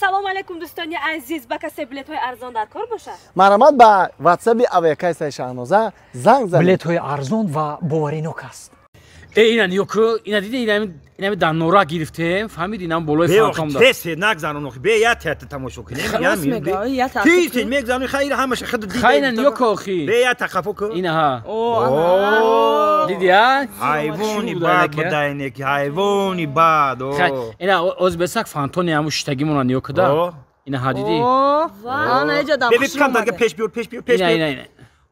Салом алейкум дӯстони азиз, ба касе билетҳои арзон дар кор бошад? Марҳамат ба ватсаби авиакассаи Шаҳноза занг занед. Билетҳои арзон ва боваринок аст. Ина нёку, ина диди, ина дар нора гирифтем, фаҳмиди, инам болои фантом да. Тез нагзарон охи, бе я театр тамошо кунем. Тез тез мегзарони, хайр ҳамаша худ диди. Хай ина нёку охи. Бе я тақафо ку. Ина ҳа. Диди а? Ҳайвони бад будай неки, ҳайвони бад. Хай, ина оз бесак фантони ҳаму шиштагимона нёку да. Ина ҳа диди. Ана эҷа дам. Бе кам дарга пеш биёр, пеш биёр, пеш биёр. Ина ина.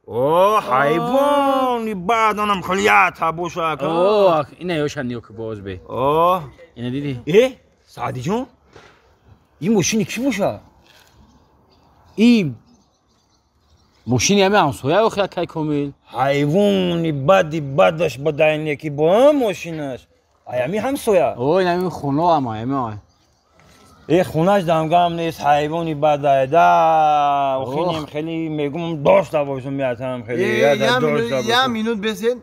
О, ҳайвони бад, онам хеле боша. О, ина ёша нёку боз бе. О, ина диди. Э, Саъдиҷон, ин мошини кӣ боша? Ин мошини ҳами ҳамсоя охи акай Комил. Ҳайвони бади бадаш бадай неки бо мошинаш. Ай ҳами ҳамсоя. О, ин ҳами хоно ама, ҳами. Э, хонаш дамгам нест, ҳайвони бадай да. Охинем хеле мегум дошта бошам меатам хеле. Я минут бесен.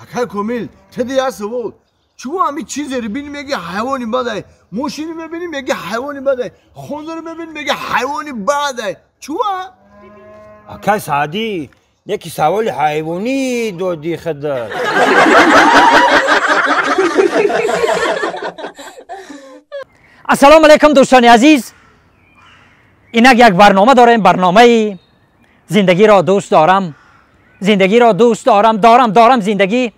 Акай Комил, теди я савол. Чу ҳами чизеро бини меги ҳайвони бадай, мошини мебини меги ҳайвони бадай, хонзаро мебини меги ҳайвони бадай. Чуа? Акай Саъдӣ, яки саволи ҳайвонӣ доди худат. Ассалому алайкум дӯстони азиз. Инак як барнома дорем, барномаи зиндагиро дӯст дорам. Зиндагиро дӯст дорам, дорам, дорам зиндагӣ.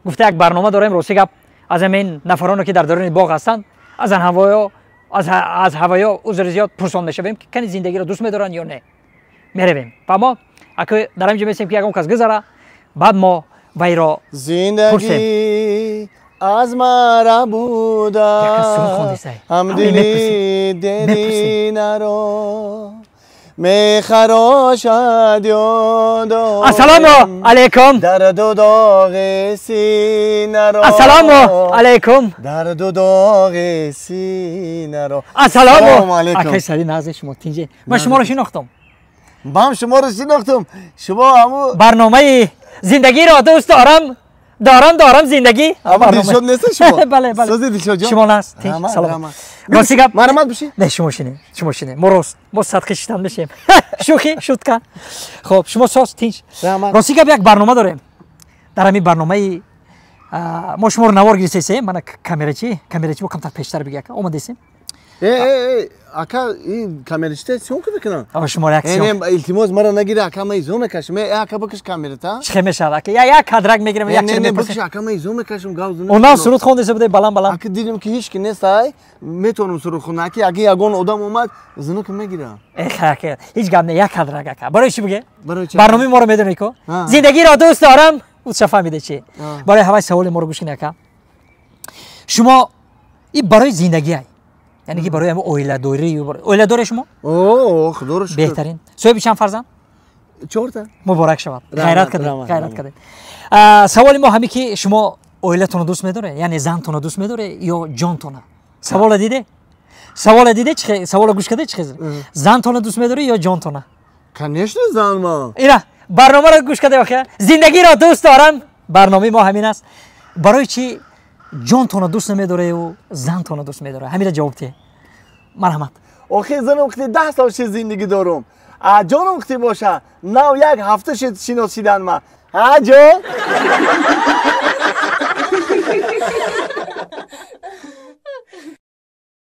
Гуфта як барнома дорем, рости гап аз ҳамин нафароне ки дар даруни боғ ҳастанд, аз ҳавоё узри зиёд пурсон мешавем ки кани зиндагиро дӯст медоранд ё не. Меравем. Ва мо ака дар ҳамин ҷо месем ки ягон кас гузара, баъд мо вайро зиндагӣ аз мара буда ҳамдили деринаро мехарошад ёдо. Ассалому алайкум. Дарду доғи синаро. Ассалому алайкум. Дарду доғи синаро. Ассалому алайкум. Акай Саъдӣ, нағзи шумо тинҷе. Ман шуморо шинохтам. Ман шуморо шинохтам. Шумо ҳаму барномаи зиндагиро дӯст дорам. Дорам, дорам зиндагӣ. Ама Дилшод нест шумо? Бале, бале. Сози Дилшод ҷон. Шумо наст. Салом. Рости гап. Марҳамат бошед. Не, шумо шинед. Шумо шинед. Мо рост, мо садқи шитан мешем. Шӯхӣ, шутка. Хоб, шумо соз, тинч. Рости гап як барнома дорем. Дар ҳамин барномаи мо шуморо навор гирифтесем. Мана камерачи, камерачи мо камтар пештар бигӯ ака. Омадесем. Э, ака, ин камерачита съёмка мекунам. А шумо як съёмка. Не, илтимос, мара нагири, ака, ман изо мекашам. Э, ака, бикаш камерата. Чӣ мешавад, ака? Я як кадрак мегирам, як чиз мепурсам. Не, бикаш, ака, ман изо мекашам, гав зуна. Онам суруд хондеса будай баланд баланд. Ака, дидим ки ҳеч ки нест, ай, метавонам суруд хонам. Ака, агар ягон одам омад, зунака мегирам. Э, ака, ҳеҷ гап не, як кадрак, ака. Барои чӣ буге? Барои чӣ? Барномаи моро медонӣ ко? Зиндагиро дӯст дорам. Ӯ фаҳмида чӣ? Барои ҳавай саволи моро гӯш кунед, ака. Шумо ин барои зиндагӣ ай. Яъне ки барои ҳамин оиладорӣ, оиладори шумо? О, худоро шукр. Беҳтарин. Соҳиби чанд фарзанд? 4та. Муборак шавад. Ғайрат кардед, ғайрат кардед. Саволи мо ҳамин ки шумо оилатонро дӯст медоред? Яъне зантонро дӯст медоред ё ҷонтонро? Савола диде? Савола диде? Чӣ савола гӯш карде? Чӣ зантонро дӯст медоред ё ҷонтонро? Конечно, занма. Ина барномаро гӯш карде охир. Зиндагиро дӯст дорам. Барномаи мо ҳамин аст. Барои чӣ ҷонтонро дӯст намедореву зантонро дӯст медоре? Ҳамира ҷавоб диҳ. Марҳамат. Охир занам қити 10 сол ши зиндагӣ дорум. А ҷонам қити боша, нав як ҳафта шид шиносидан ма. Ҳа, ҷон?